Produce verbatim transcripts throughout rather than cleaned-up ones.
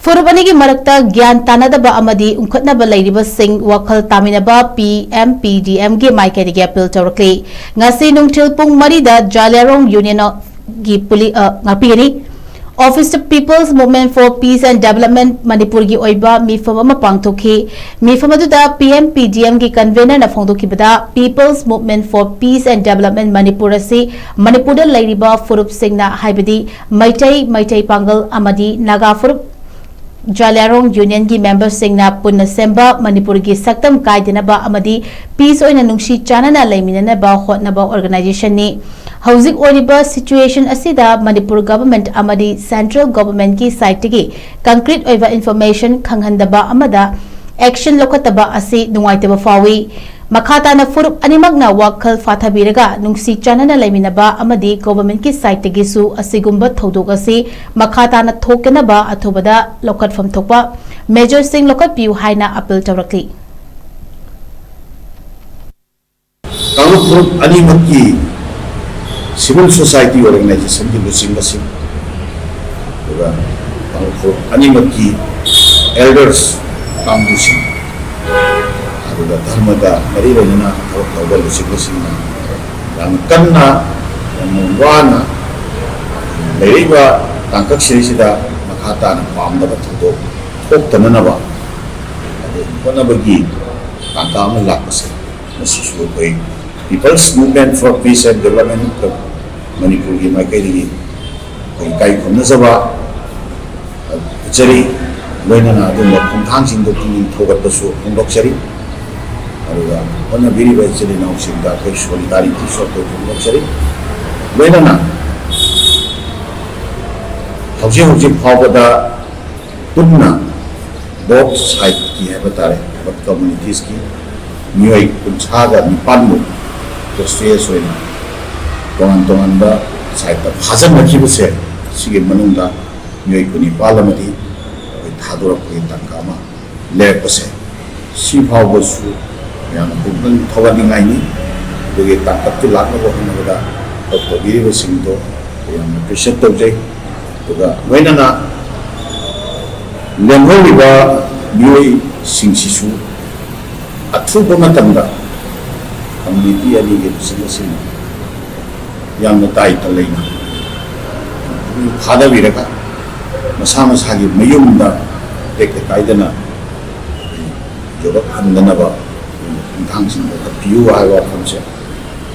ꯐꯨꯔꯨꯞ ꯑꯅꯤꯒꯤ ꯃꯔꯛꯇ ꯒ꯭ꯌꯥꯟ ꯇꯥꯅꯗꯕ ꯑꯃꯗꯤ ꯎꯪꯈꯠꯅꯕ ꯂꯩꯔꯤꯕꯁꯤꯡ ꯋꯥꯈꯜ ꯇꯥꯃꯤꯟꯅꯕ P M P D M ꯒꯤ ꯃꯥꯏꯀꯩꯗꯒꯤ ꯑꯄꯤꯜ ꯇꯧꯔꯛꯂꯤ꯫ ꯉꯁꯤ ꯅꯨꯡꯊꯤꯜ ꯄꯨꯡ ꯃꯔꯤꯗ ꯖꯥꯂꯤꯌꯥꯔꯣꯡ ꯌꯨꯅꯤꯌꯟꯒꯤ ꯄꯨꯂꯤ-, ꯑ, ꯉꯥꯛꯄꯤꯒꯅꯤ꯫ Office of People's Movement for Peace and Development ꯃꯅꯤꯄꯨꯔꯒꯤ ꯑꯣꯏꯕ ꯃꯤꯐꯝ ꯑꯃ ꯄꯥꯡꯊꯣꯛꯈꯤ꯫ ꯃꯤꯐꯝ ꯑꯗꯨꯗ P M P D M ꯒꯤ convener ꯅ ꯐꯣꯡꯗꯣꯛꯈꯤꯕꯗ, People's Movement for Peace and Development Manipur ꯑꯁꯤ ꯃꯅꯤꯄꯨꯔꯗ ꯂꯩꯔꯤꯕ ꯐꯨꯔꯨꯞꯁꯤꯡꯅ, ꯍꯥꯏꯕꯗꯤ ꯃꯩꯇꯩ, ꯃꯩꯇꯩ ꯄꯥꯡꯒꯜ ꯑꯃꯗꯤ ꯅꯥꯒꯥ ꯐꯨꯔꯨꯞ, ꯖꯥꯂꯤꯌꯥꯔꯣꯡ ꯌꯨꯅꯤꯌꯟꯒꯤ ꯃꯦꯝꯕꯔꯁꯤꯡꯅ ꯄꯨꯟꯅ ꯁꯦꯝꯕ ꯃꯅꯤꯄꯨꯔꯒꯤ ꯁꯛꯇꯝ ꯀꯥꯏꯗꯅꯕ ꯑꯃꯗꯤ ꯄꯤꯁ ꯑꯣꯏꯅ ꯅꯨꯡꯁꯤ ꯆꯥꯟꯅꯅ ꯂꯩꯃꯤꯟꯅꯅꯕ ꯍꯣꯠꯅꯕ ꯑꯣꯔꯒꯅꯥꯏꯖꯦꯁꯟꯅꯤ꯫ ꯍꯧꯖꯤꯛ ꯑꯣꯏꯔꯤꯕ ꯁꯤꯆꯨꯋꯦꯁꯟ ꯑꯁꯤꯗ ꯃꯅꯤꯄꯨꯔ ꯒꯚꯔꯟꯃꯦꯟꯠ ꯑꯃꯗꯤ ꯁꯦꯟꯇ꯭ꯔꯦꯜ ꯒꯚꯔꯟꯃꯦꯟꯠꯀꯤ ꯁꯥꯏꯠꯇꯒꯤ ꯀꯟꯀ꯭ꯔꯤꯠ ꯑꯣꯏꯕ ꯏꯟꯐꯣꯔꯃꯦꯁꯟ ꯈꯪꯍꯟꯗꯕ ꯑꯃꯗ ꯑꯦꯛꯁꯟ ꯂꯧꯈꯠꯇꯕ ꯑꯁꯤ ꯅꯨꯡꯉꯥꯏꯇꯕ ꯐꯥꯎꯏ꯫ ꯃꯈꯥ ꯇꯥꯅ ꯐꯨꯔꯨꯞ ꯑꯅꯤꯃꯛꯅ ꯋꯥꯈꯜ ꯐꯥꯊꯕꯤꯔꯒ ꯅꯨꯡꯁꯤ ꯆꯥꯟꯅꯅ ꯂꯩꯃꯤꯟꯅꯕ ꯑꯃꯗꯤ ꯒꯣꯚꯔꯟꯃꯦꯟꯠꯀꯤ ꯁꯥꯏꯠꯇꯒꯤꯁꯨ ꯑꯁꯤꯒꯨꯝꯕ ꯊꯧꯗꯣꯛ ꯑꯁꯤ ꯃꯈꯥ ꯇꯥꯅ ꯊꯣꯛꯇꯅꯕ ꯑꯊꯨꯕꯗ ꯂꯧꯈꯠꯐꯝ ꯊꯣꯛꯄ ꯃꯦꯖꯔꯁꯤꯡ ꯂꯧꯈꯠꯄꯤꯌꯨ ꯍꯥꯏꯅ ꯑꯄꯤꯜ ꯇꯧꯔꯛꯂꯤ꯫ ꯀꯥꯡꯂꯨꯞ ꯐꯨꯔꯨꯞ ꯑꯅꯤꯃꯛꯀꯤ ꯁꯤꯚꯤꯜ ꯁꯣꯁꯥꯏꯇꯤ ꯑꯣꯔꯒꯅꯥꯏꯖꯦꯁꯟꯒꯤ ꯂꯨꯆꯤꯡꯕꯁꯤꯡ, ꯑꯗꯨꯒ ꯀꯥꯡꯂꯨꯞ ꯐꯨꯔꯨꯞ ꯑꯅꯤꯃꯛꯀꯤ ꯑꯦꯜꯗꯔꯁ ꯀꯥꯡꯕꯨꯁꯤꯡ, ꯑꯗꯨꯒ ꯙꯔꯃꯒ ꯃꯔꯤ ꯂꯩꯅꯅ ꯊꯕꯛ ꯇꯧꯕ ꯂꯨꯆꯤꯡꯕꯁꯤꯡꯅ ꯌꯥꯝ ꯀꯟꯅ, ꯌꯥꯝꯅ ꯋꯥꯅ ꯂꯩꯔꯛꯏꯕ ꯇꯥꯡꯀꯛꯁꯤꯗꯩꯁꯤꯗ ꯃꯈꯥ ꯇꯥꯅ ꯄꯥꯝꯗꯕ ꯊꯧꯗꯣꯛ ꯊꯣꯛꯇꯅꯅꯕ ꯑꯗꯨ ꯍꯣꯠꯅꯕꯒꯤ ꯇꯥꯡꯀꯛ ꯑꯃ ꯂꯥꯛꯄꯁꯦ, ꯃꯁꯤꯁꯨ ꯑꯩꯈꯣꯏ People's Movement for Peace and Development ꯃꯅꯤꯄꯨꯔꯒꯤ ꯃꯥꯏꯀꯩꯗꯒꯤ ꯑꯩꯈꯣꯏ ꯏꯀꯥꯏ ꯈꯨꯝꯅꯖꯕ ꯎꯠꯆꯔꯤ꯫ ꯂꯣꯏꯅꯅ ꯑꯗꯨꯒꯨꯝꯕ ꯈꯣꯡꯊꯥꯡꯁꯤꯡꯗꯨ ꯄꯨꯛꯅꯤꯡ ꯊꯧꯒꯠꯄꯁꯨ ꯐꯣꯡꯗꯣꯛꯆꯔꯤ꯫ ꯑꯗꯨꯒ ꯍꯣꯠꯅꯕꯤꯔꯤꯕ ꯏꯆꯤꯜ ꯏꯅꯥꯎꯁꯤꯡꯗ ꯑꯩꯈꯣꯏ ꯁꯣꯂꯤꯗꯥꯔꯤꯇꯤꯁꯨ ꯑꯩꯈꯣꯏ ꯐꯣꯡꯗꯣꯛꯆꯔꯤ꯫ ꯂꯣꯏꯅꯅ ꯍꯧꯖꯤꯛ ꯍꯧꯖꯤꯛ ꯐꯥꯎꯕꯗ ꯄꯨꯟꯅ both sideꯀꯤ ꯍꯥꯏꯕ ꯇꯥꯔꯦ, both communitiesꯀꯤ ꯃꯤꯑꯣꯏ ꯀꯨꯟꯊ꯭ꯔꯥꯒ ꯅꯤꯄꯥꯟꯃꯨꯛ hostage ꯑꯣꯏꯅ ꯇꯣꯉꯥꯟ ꯇꯣꯉꯥꯟꯕ sideꯇ ꯐꯥꯖꯤꯟꯅꯈꯤꯕꯁꯦ, ꯁꯤꯒꯤ ꯃꯅꯨꯡꯗ ꯃꯤꯑꯣꯏ ꯀꯨꯟꯅꯤꯄꯥꯜ ꯑꯃꯗꯤ ꯑꯩꯈꯣꯏ ꯊꯥꯗꯣꯔꯛꯄꯒꯤ ꯇꯥꯟꯖꯥ ꯑꯃ ꯂꯩꯔꯛꯄꯁꯦ, ꯁꯤ ꯐꯥꯎꯕꯁꯨ ꯌꯥꯝꯅ ꯄꯨꯛꯅꯤꯡ ꯊꯧꯒꯠꯅꯤꯡꯉꯥꯏꯅꯤ꯫ ꯑꯗꯨꯒꯤ ꯇꯥꯡꯀꯛꯇꯨ ꯂꯥꯛꯅꯕ ꯍꯣꯠꯅꯕꯗ ꯊꯕꯛ ꯇꯧꯕꯤꯔꯤꯕꯁꯤꯡꯗꯣ ꯑꯩꯈꯣꯏ ꯌꯥꯝꯅ appreciate ꯇꯧꯖꯩ꯫ ꯑꯗꯨꯒ ꯂꯣꯏꯅꯅ ꯂꯦꯝꯍꯧꯔꯤꯕ ꯃꯤꯑꯣꯏꯁꯤꯡꯁꯤꯁꯨ ꯑꯊꯨꯕ ꯃꯇꯝꯗ ꯀꯝꯃ꯭ꯌꯨꯅꯤꯇꯤ ꯑꯅꯤꯒꯤ ꯂꯨꯆꯤꯡꯕꯁꯤꯡ ꯌꯥꯝꯅ ꯇꯥꯏꯇ ꯂꯩꯅ ꯐꯥꯗꯕꯤꯔꯒ ꯃꯁꯥ ꯃꯁꯥꯒꯤ ꯃꯌꯨꯝꯗ ꯇꯦꯛꯇ ꯀꯥꯏꯗꯅ ꯌꯧꯔꯛꯍꯟꯗꯅꯕ ꯈꯣꯡꯊꯥꯡꯁꯤꯡ ꯂꯧꯈꯠꯄꯤꯌꯨ ꯍꯥꯏꯕ ꯋꯥꯐꯝꯁꯦ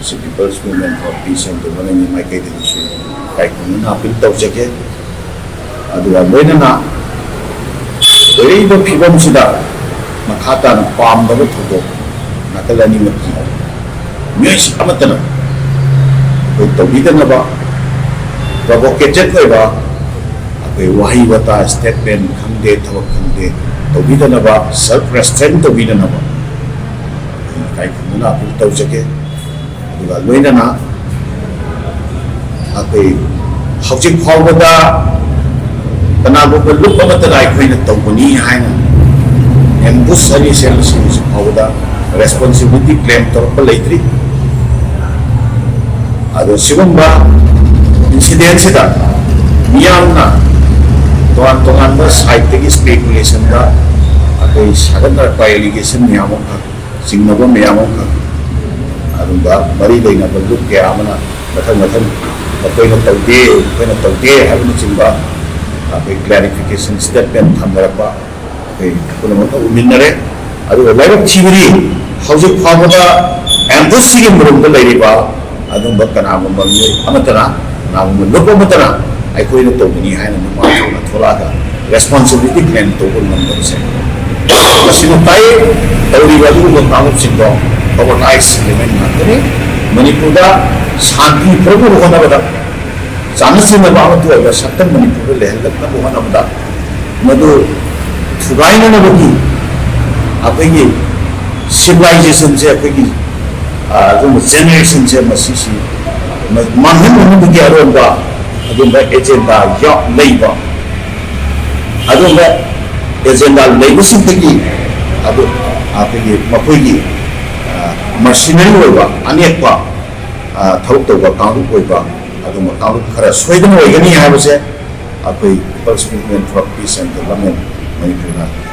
ꯁꯤ People's Movement for Peace and Development ꯃꯥꯏꯀꯩꯗꯒꯤꯁꯨ ꯏꯀꯥꯏ ꯈꯨꯝꯅꯅ ꯑꯄꯤꯜ ꯇꯧꯖꯒꯦ꯫ ꯑꯗꯨꯒ ꯂꯣꯏꯅꯅ ꯂꯩꯔꯤꯕ ꯐꯤꯕꯝꯁꯤꯗ ꯃꯈꯥ ꯇꯥꯅ ꯄꯥꯝꯗꯕ ꯊꯧꯗꯣꯛ ꯅꯥꯀꯜ ꯑꯅꯤꯃꯛꯀꯤ ꯃꯤꯑꯣꯏꯁꯤꯡ ꯑꯃꯠꯇꯅ ꯑꯩꯈꯣꯏ ꯇꯧꯕꯤꯗꯅꯕ, ꯄ꯭ꯔꯣꯚꯣꯀꯦꯇꯦꯠ ꯑꯣꯏꯕ ꯑꯩꯈꯣꯏ ꯋꯥꯍꯩ ꯋꯥꯇꯥ, ꯁ꯭ꯇꯦꯠꯃꯦꯟ ꯈꯪꯗꯦ, ꯊꯕꯛ ꯈꯪꯗꯦ, ꯇꯧꯕꯤꯗꯅꯕ, ꯁꯦꯜꯐ ꯔꯦꯁꯇ꯭ꯔꯦꯟ ꯇꯧꯕꯤꯗꯅꯕ ꯑꯩꯈꯣꯏ ꯏꯀꯥꯏ ꯈꯨꯝꯅꯅ ꯑꯄꯤꯜ ꯇꯧꯖꯒꯦ꯫ ꯑꯗꯨꯒ ꯂꯣꯏꯅꯅ ꯑꯩꯈꯣꯏ ꯍꯧꯖꯤꯛ ꯐꯥꯎꯕꯗ ꯀꯅꯥꯒꯨꯝꯕ ꯂꯨꯞ ꯑꯃꯠꯇꯅ ꯑꯩꯈꯣꯏꯅ ꯇꯧꯕꯅꯤ ꯍꯥꯏꯅ ꯑꯦꯝꯕꯨꯁ ꯑꯅꯤ ꯁꯦꯝꯕꯁꯤꯡ ꯍꯧꯖꯤꯛ ꯐꯥꯎꯕꯗ ꯔꯦꯁꯄꯣꯟꯁꯤꯕꯤꯂꯤꯇꯤ ꯀ꯭ꯂꯦꯝ ꯇꯧꯔꯛꯄ ꯂꯩꯇ꯭ꯔꯤ꯫ ꯑꯗꯣ ꯁꯤꯒꯨꯝꯕ ꯏꯟꯁꯤꯗꯦꯟꯁꯤꯗ ꯃꯤꯌꯥꯝꯅ ꯇꯣꯉꯥꯟ ꯇꯣꯉꯥꯟꯕ ꯁꯥꯏꯠꯇꯒꯤ ꯁ꯭ꯄꯦꯀꯨꯂꯦꯁꯟꯗ ꯑꯩꯈꯣꯏ ꯁꯥꯒꯠꯅꯔꯛꯄ ꯑꯦꯂꯤꯒꯦꯁꯟ ꯃꯌꯥꯝ ꯑꯃꯈꯛ, ꯆꯤꯡꯅꯕ ꯃꯌꯥꯝ ꯑꯃꯈꯛ, ꯑꯗꯨꯒ ꯃꯔꯤ ꯂꯩꯅꯕ ꯂꯨꯞ ꯀꯌꯥ ꯑꯃꯅ ꯃꯊꯪ ꯃꯊꯪ ꯃꯈꯣꯏꯅ ꯇꯧꯗꯦ, ꯑꯩꯈꯣꯏꯅ ꯇꯧꯗꯦ ꯍꯥꯏꯕꯅꯆꯤꯡꯕ ꯑꯩꯈꯣꯏ ꯀ꯭ꯂꯦꯔꯤꯐꯤꯀꯦꯁꯟ ꯁ꯭ꯇꯦꯠꯃꯦꯟ ꯊꯝꯅꯔꯛꯄ ꯑꯩꯈꯣꯏ ꯄꯨꯝꯅꯃꯛꯅ ꯎꯃꯤꯟꯅꯔꯦ꯫ ꯑꯗꯨꯒ ꯂꯥꯏꯕꯛ ꯊꯤꯕꯗꯤ ꯍꯧꯖꯤꯛ ꯐꯥꯎꯕꯗ ꯑꯦꯝꯕꯨꯁꯁꯤꯒꯤ ꯃꯔꯨꯝꯗ ꯂꯩꯔꯤꯕ ꯑꯗꯨꯝꯕ ꯀꯅꯥꯒꯨꯝꯕ ꯃꯤꯑꯣꯏ ꯑꯃꯠꯇꯅ, ꯀꯅꯥꯒꯨꯝꯕ ꯂꯨꯞ ꯑꯃꯠꯇꯅ ꯑꯩꯈꯣꯏꯅ ꯇꯧꯕꯅꯤ ꯍꯥꯏꯅ ꯃꯄꯥꯟ ꯊꯣꯛꯅ ꯊꯣꯛꯂꯛꯑꯒ ꯔꯦꯁꯄꯣꯟꯁꯤꯕꯤꯂꯤꯇꯤ ꯀ꯭ꯂꯦꯝ ꯇꯧꯕ ꯉꯝꯗꯕꯁꯦ, ꯃꯁꯤꯅ ꯇꯥꯛꯏ ꯇꯧꯔꯤꯕ ꯑꯗꯨꯒꯨꯝꯕ ꯀꯥꯡꯂꯨꯞꯁꯤꯡꯗꯣ ꯑꯣꯔꯒꯅꯥꯏꯖ ꯏꯂꯤꯃꯦꯟ ꯉꯥꯛꯇꯅꯤ꯫ ꯃꯅꯤꯄꯨꯔꯗ ꯁꯥꯟꯇꯤ ꯄꯨꯔꯛꯅꯕ ꯍꯣꯠꯅꯕꯗ, ꯆꯥꯟꯅ ꯆꯤꯟꯅꯕ ꯑꯃꯠꯇ ꯑꯣꯏꯕ ꯁꯛꯇꯝ ꯃꯅꯤꯄꯨꯔꯗ ꯂꯩꯍꯜꯂꯛꯅꯕ ꯍꯣꯠꯅꯕꯗ ꯃꯗꯨ ꯊꯨꯒꯥꯏꯅꯅꯕꯒꯤ ꯑꯩꯈꯣꯏꯒꯤ ꯁꯤꯚꯤꯂꯥꯏꯖꯦꯁꯟꯁꯦ, ꯑꯩꯈꯣꯏꯒꯤ, ꯑ, ꯑꯗꯨꯒꯨꯝꯕ ꯖꯦꯅꯦꯔꯦꯁꯟꯁꯦ ꯃꯁꯤꯁꯤ ꯃ-, ꯃꯥꯡꯍꯟꯅꯅꯕꯒꯤ ꯑꯔꯣꯟꯕ ꯑꯗꯨꯒꯨꯝꯕ ꯑꯦꯖꯦꯟꯗꯥ ꯌꯥꯎ-, ꯂꯩꯕ, ꯑꯗꯨꯒꯨꯝꯕ ꯑꯦꯖꯦꯟꯗꯥ ꯂꯩꯕꯁꯤꯡꯗꯒꯤ ꯑꯗꯨ ꯑꯩꯈꯣꯏꯒꯤ ꯃꯈꯣꯏꯒꯤ, ꯑ, ꯃꯔꯁꯤꯅꯔꯤ ꯑꯣꯏꯕ ꯑꯅꯦꯛꯄ, ꯑ, ꯊꯕꯛ ꯇꯧꯕ ꯀꯥꯡꯂꯨꯞ ꯑꯣꯏꯕ ꯑꯗꯨꯒꯨꯝꯕ ꯀꯥꯡꯂꯨꯞ ꯈꯔ ꯁꯣꯏꯗꯅ ꯑꯣꯏꯒꯅꯤ ꯍꯥꯏꯕꯁꯦ ꯑꯩꯈꯣꯏ People's Movement for Peace and Development ꯃꯅꯤꯄꯨꯔꯅ